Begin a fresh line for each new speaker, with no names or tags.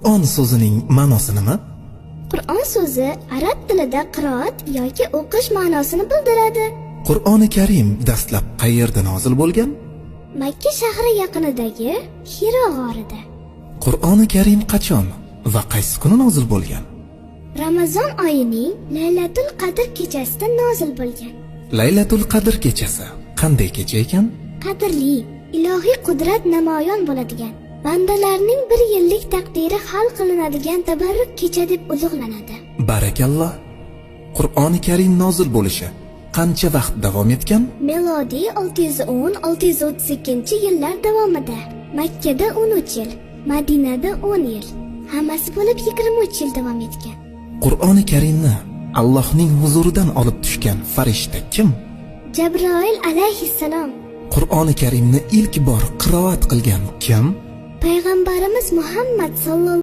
Qur'on so'zining ma'nosi nima?
Qur'on so'zi arab tilida qiroat yoki o'qish ma'nosini bildiradi.
Qur'oni Karim dastlab qayerda nozil bo'lgan?
Makka shahri yaqinidagi Hiro g'orida.
Qur'oni Karim qachon va qaysi kuni nozil bo'lgan?
Ramazon oyining Laylatul Qadr kechasida nozil bo'lgan.
Laylatul Qadr kechasi qanday kecha ekan?
Qadrli, ilohiy qudrat namoyon bo'ladigan, bandalarning bir yillik taqdiri hal qilinadigan tabarruk kecha deb ulug'lanadi.
Barakalloh. Qur'oni Karim nozil bo'lishi qancha vaqt davom etgan?
Melodiy 610-632 yillar davomida Makkada 13 yil, Madinada 10 yil, hammasi bo'lib 23 yil davom etgan.
Qur'oni Karimni Allohning huzuridan olib tushgan farishta kim?
Jabroil alayhissalom.
Qur'oni Karimni ilk bor qiroat qilgan kim?
Payg'ambarimiz Muhammad sallallohu